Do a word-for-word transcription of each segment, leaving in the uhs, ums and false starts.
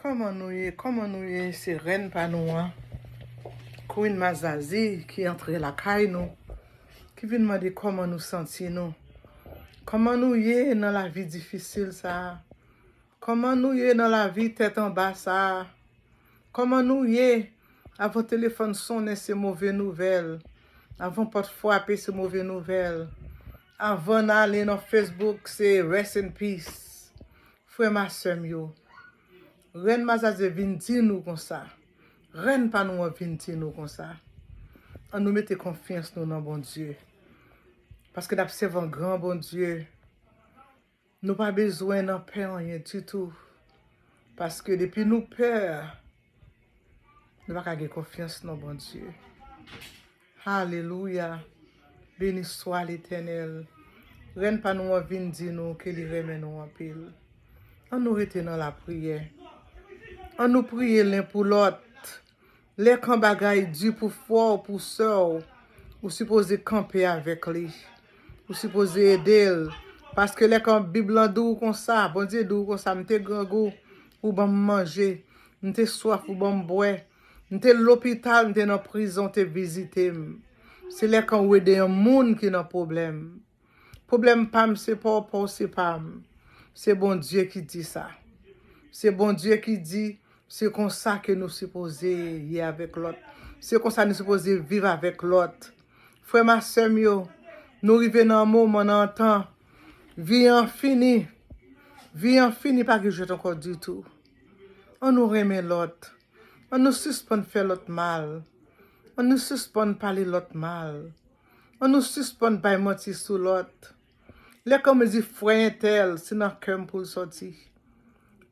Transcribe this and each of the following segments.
Kòman nou ye? Kòman nou ye? Se rèn pa nou an, Queen Mazazi, ki antre lakay nou, ki vin mande kòman nou santi nou. Kòman nou ye nan lavi difisil sa a? Kòman nou ye nan lavi tèt anba sa a? Kòman nou ye? Avan telefòn sonnen, se move nouvèl. Avan pòt frape, se move nouvèl. Avan n ale nan Facebook, se rest in peace. Frè m ak sè m yo, rèn Mazazi vin di nou konsa. Rèn pa nou an vin di nou konsa. An nou mete konfyans nou nan Bondye. Paske n ap sèvi yon gran Bondye. Nou pa bezwen nan pè anyen ditou. Paske depi nou pè, nou pa ka gen konfyans nan Bondye. Alelouya. Beni swa Letènèl. Rèn pa nou an vin di nou ke li renmen nou anpil. An nou rete nan lapriyè. An nou priye len pou lòt. Lè kan bagay di pou frè w, pou sè w, ou sipoze kanpe avèk li. Ou sipoze ede l. Paske lè kan Bib lan di w konsa, Bondye di w konsa, "M te grangou, ou ban m manje. M te swaf, ou ban m bwè. M te lopital, m te nan prizon, ou te vizite m." Se lè kan ou ede yon moun ki nan pwoblèm. Pwoblèm pa m, se pa w, pa w, se pa m. Se Bondye ki di sa. Se Bondye ki di, se konsa ke nou sipoze ye avèk lòt. Se konsa nou sipoze viv avèk lòt. Frè m ak sè m yo, nou rive nan yon moman, nan yon tan, vi an fini. Vi an fini, pa gen jwèt ankò ditou. An nou renmen lòt. An nou sispann fè lòt mal. An nou sispann pale lòt mal. An nou sispann bay manti sou lòt. Lè kan mwen di frè entèl, se nan kè m pou l sòti.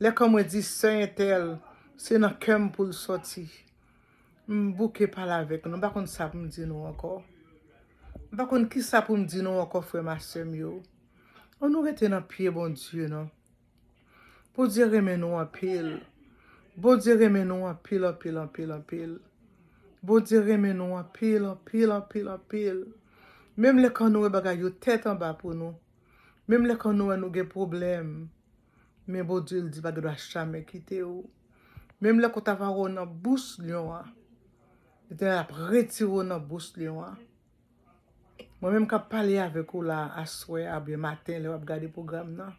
Lè kan mwen di sè entèl, se nan kè m pou l sòti. M bouke pale avèk nou. M pa konn sa pou m di nou ankò. M pa konn ki sa pou m di nou ankò, frè m ak sè m yo. An nou rete nan pye Bondye, non. Bondye renmen nou anpil. Bondye renmen nou anpil, anpil, anpil, anpil. Bondye renmen nou anpil, anpil, anpil, anpil. Menm lè kan nou wè bagay yo tèt anba pou nou. Menm lè kan nou wè nou gen pwoblèm. Men Bondye, l di, pa gen dwa jamè kite w. Menm lè kout avè w nan bouch lyon an. Letènèl ap retire w nan bouch lyon an. Mwen menm k ap pale avèk ou la, aswè a, oubyen maten, lè w ap gade pwogram nan.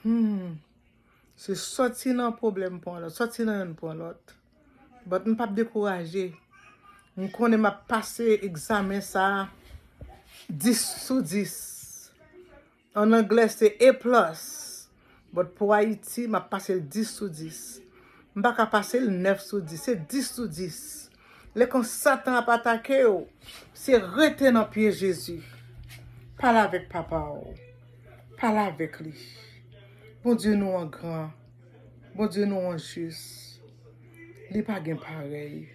Hmm. Se sòti nan pwoblèm pran lòt, sòti nan yonn pran lòt. But m p ap dekouraje. M konnen m ap pase egzamen sa a dis sou dis. An anglè, se A plus. But pou Ayiti, m ap pase l dis sou dis. M pa ka pase l nèf sou dis. Se dis sou dis. Lè kan Satan ap atake w, se rete nan pye Jezi. Pale avèk papa w. Pale avèk li. Bondye nou an gran. Bondye nou an jis. Li pa gen parèy.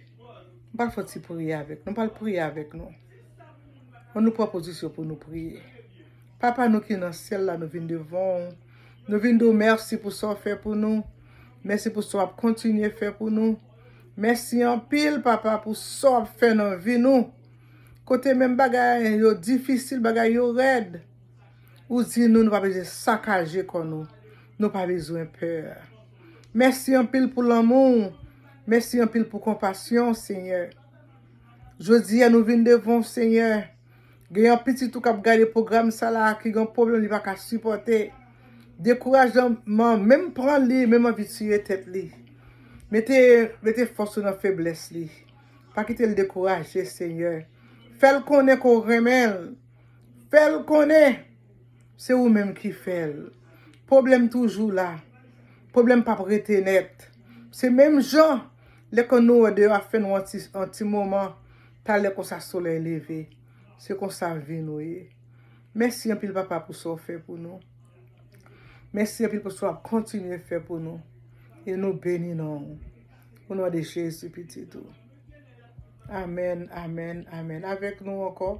M pral fè yon ti priye avèk nou. M pral priye avèk nou. An nou pran pozisyon pou nou priye. Papa nou ki nan syèl la, nou vin devan w. Nou vin di w mèsi pou sa w fè pou nou. Mèsi pou sa w ap kontinye fè pou nou. Mèsi anpil, papa, pou sa w ap fè nan vi nou. Kote menm bagay yo difisil, bagay yo rèd, ou di nou, nou pa bezwen sakaje kò nou. Nou pa bezwen pè. Mèsi anpil pou lanmou w. Mèsi anpil pou konpasyon w, Senyè. Jodi a, nou vin devan w, Senyè. Gen yon pitit ou k ap gade pwogram sa la ki gen pwoblèm li pa ka sipòte. Dekourajman menm pran li, menm anvi tiye tèt li. Mete, mete fòs ou nan feblès li. Pa kite l dekouraje, Senyè. Fè l konnen ke w renmen l. Fè l konnen se ou menm ki fè l. Pwoblèm toujou la. Pwoblèm p ap rete nèt. Se menm jan, lè kan nou wè deyò ap fè nwa yon ti, yon ti moman, talè konsa solèy leve. Se konsa vi nou ye. Mèsi anpil, papa, pou sa w fè pou nou. Mèsi anpil pou sa w ap kontinye fè pou nou. E nou beni non w. O non de Jezi, pitit ou. Amèn, amèn, amèn. Avèk nou ankò,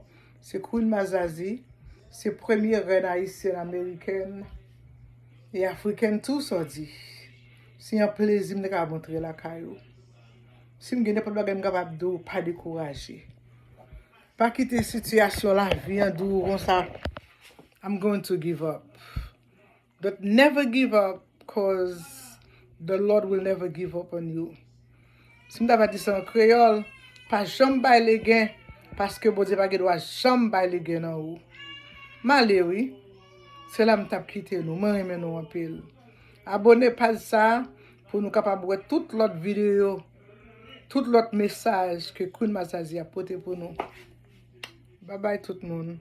se Queen Mazazi. Se premye rèn ayisyèn, amerikèn e afrikèn tou, sa w di. Se yon plezi m te kapab antre lakay ou. Si m gen nenpòt bagay m kapab di w, pa dekouraje. Pa kite sitiyasyon lavi an di w konsa, "I'm going to give up." But never give up, cause The Lord will never give up on you. Si m ta va di sa an kreyòl, pa janm bay legen, paske Bondye pa gen dwa janm bay legen nan ou. M ale wi. Se la m t ap kite nou. Mwen renmen nou anpil. Abone paj sa pou nou kapab wè tout lòt videyo, tout lòt mesaj ke Queen Mazazi ap pote pou nou. Babay tout moun.